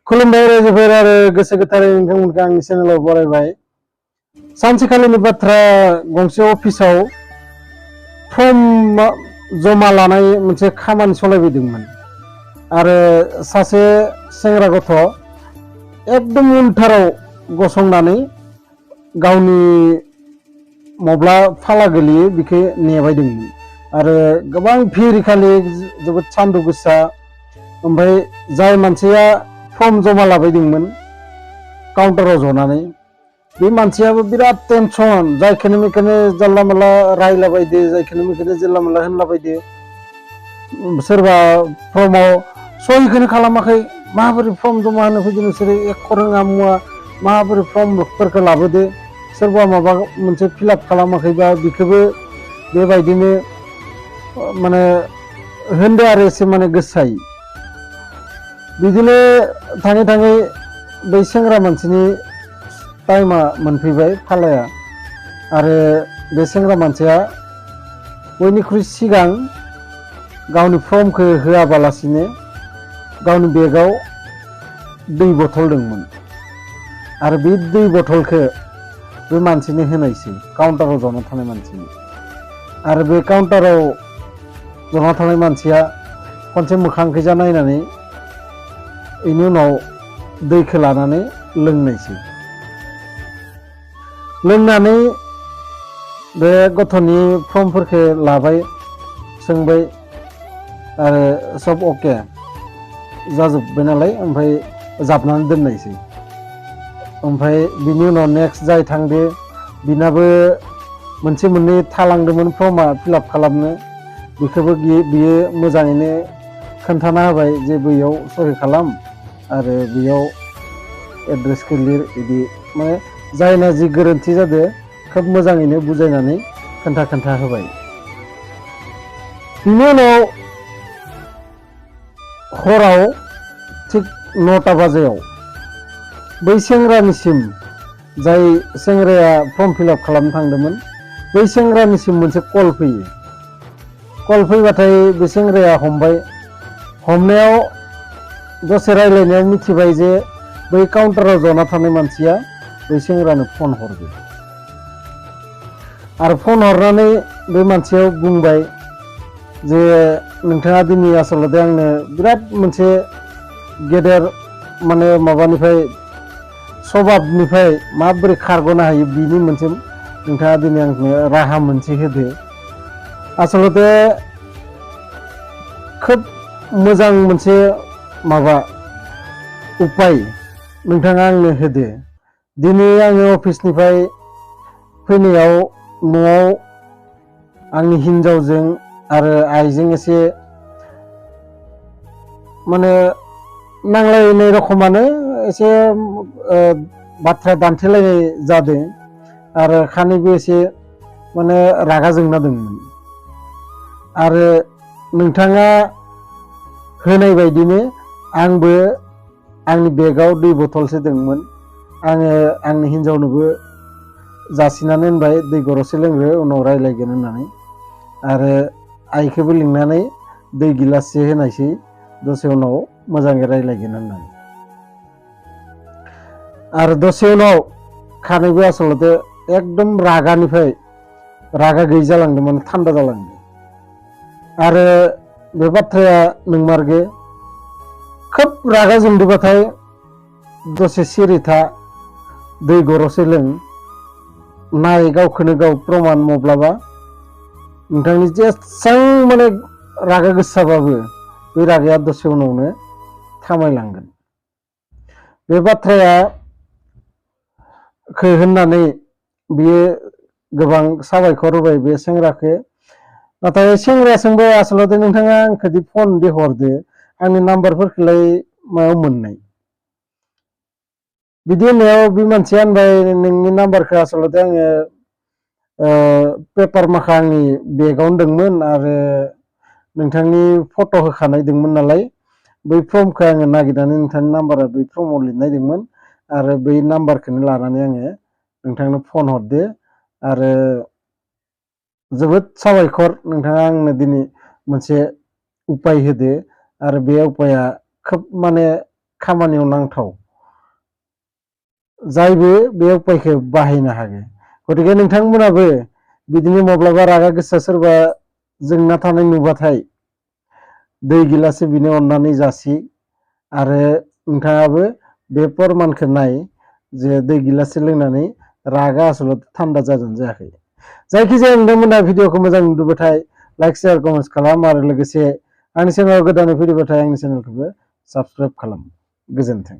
खुलुमबाय रायजोफोर आरो गोसो गोथारै नोंथांमोनखौ आंनि चेनेलाव बरायबाय। सानसेखालिनि बाथ्रा गंसे अफिसाव फर्म जमा लानाय मोनसे खामानि सालायबायदोंमोन आरो सासे सेंग्रा गथ' एकदम उनथाराव गसंनानै गावनि मब्ला फाला गोलैयो बेखौ नेबायदोंमोन आरो गोबां भिरखालि जोबोद सान्दुं गोसा। ओमफ्राय जाय मानसिया फर्म जमा लाबायदोंमोन काउन्टाराव जनानै बे मानसियाबो बिराद टेनसन, जायखौनो मेखौनो जानला मानला रायलाबायदो, जायखौनो मेखौनो जानला मानला होनलाबायदो। सोरबा फर्माव सहिखौनो खालामाखै, माबोरै फर्म जमा होनो फैदो नोंसोरो, एख' रोङा मुवा, माबोरै फर्मफोरखौ लाबोदो। सोरबा माबा मोनसे फिलाप खालामाखैबा बेखौबो बेबायदिनो माने होनदो आरो एसे माने गोसायै। बिदिनो थाङै थाङै बै सेंग्रा मानसिनि टाइमा मोनफैबाय, फालाया। आरो बे सेंग्रा मानसिया बयनिख्रुइ सिगां गावनि फर्मखौ होआबालासिनो गावनि बेगाव दै बथल दंमोन आरो बे दै बथलखौ बे मानसिनो होनायसै, काउन्टाराव जना थानाय मानसिनो। आरो बे काउन्टाराव जना थानाय मानसिया खनसे मोखांखैजा नायनानै बेनि उनाव दैखौ लानानै लोंनायसै। लोंनानै बे गथ'नि फर्मफोरखौ लाबाय, सोंबाय आरो सब अके जाजोब्बाय नालाय, ओमफ्राय जाबनानै दोननायसै। ओमफ्राय बिनि उनाव नेक्स्ट जाय थांदो बिनाबो मोनसे मोननै थालांदोंमोन फर्मा फिलाप खालामनो, बेखौबो बियो मोजाङैनो खोन्थाना होबाय जे बैयाव सहि खालाम आरो बेयाव एड्रेसखौ लिर, बिदि माने जायना जि गोरोन्थि जादों खोब मोजाङैनो बुजायनानै खोन्था होबाय। बिनि उनाव हराव थिग 9टा बाजियाव बै सेंग्रानिसिम, जाय सेंग्राया फर्म फिलाप खालामनो थांदोंमोन, बै सेंग्रानिसिम मोनसे कल फैयो। कल फैबाथाय बे सेंग्राया हमबाय। हमनायाव दसे रायज्लायनायाव मिथिबाय जे बै काउन्टाराव जना थानाय मानसिया बै सेंग्रानो फन हरदो आरो फन हरनानै बे मानसिया बुंबाय जे नोंथाङा दिनै आसलते आंनो बिराद मोनसे गेदेर माने माबानिफ्राय सभाबनिफ्राय माबोरै खारग'नो हायो बिनि मोनसे नोंथाङा दिनै आंनो राहा मोनसे होदो। आसलते खोब मोजां मोनसे माबा उपाय नोंथाङा आंनो होदो। दिनै आङो अफिसनिफ्राय फैनायाव न'आव आंनि हिन्जावजों आरो आइजों एसे माने नांलायनाय रखमानो, एसे बाथ्रा दान्थेलायनाय जादों आरो खानैबो एसे माने रागा जोंना दंमोन। आरो नोंथाङा होनाय बायदिनो आंबो आंनि बेगाव दै बथलसो दंमोन, आङो आंनि हिन्जावनोबो जासिनानै होनबाय दै गरदसे लोंग्रो उनाव रायज्लायगोन होननानै। आरो आइखौबो लिंनानै दै गिलाससे होनायसै, दसे उनाव मोजाङै रायज्लायगोन होननानै। आरो दसे उनाव खानैबो आसलते एकदम रागानिफ्राय रागा गैयै जालांदोंमोन, थान्दा जालांदों। आरो बे बाथ्राया नंमारगौ, खोब रागा जोंदोंबाथाय दसे सिरिथा, दै गरदसे लों, नाय गावखौनो गाव प्रमान। माब्लाबा नोंथांनि जेसां माने रागा गोसाबाबो बे रागाया दसे उनावनो थामायलांगोन। बे बाथ्राया होननानै बियो गोबां साबायखर होबाय बे सेंग्राखौ। नाथाय सेंग्राया सोंबाय, आसलते नोंथाङा आंखौ फन दि हरदो, आंनि नाम्बारफोरखौलाय मायाव मोननाय? बिदि होननायाव बे मानसिया होनबाय, नोंनि नाम्बारखौ आसलते आङो पेपार माखा आंनि बेगावनो दंमोन आरो नोंथांनि फट' होखानाय दंमोन नालाय, बै फर्मखौ आङो नागिरनानै नोंथांनि नाम्बारा बै फर्माव लिरनाय दंमोन आरो बै नाम्बारखौनो लानानै आङो नोंथांनो फन हरदो। आरो जोबोद साबायखर, नोंथाङा आंनो दिनै मोनसे उपाय होदो आरो बे उपाया खोब माने खामानियाव नांथाव जायबो बे उपायखौ बाहायनो हागोन। गतिके नोंथांमोनाबो बिदिनो माब्लाबा रागा गोसा सोरबा जोंना थानाय नुबाथाय दै गिलासे बिनो अननानै जासि आरो नोंथाङाबो बे फोरमानखौ नाय जे दै गिलासे लोंनानै रागा आसलते थान्दा जादों जायाखै। जायखिजाया नोंथांमोना भिडिअखौ मोजां नुदोंबाथाय लाइक शेयार कमेन्ट खालाम आरो लोगोसे आंनि चेनेलाव गोदानै फैदोंबाथाय आंनि चेनेलखौबो साबसक्राइब खालाम। गोजोन्थों।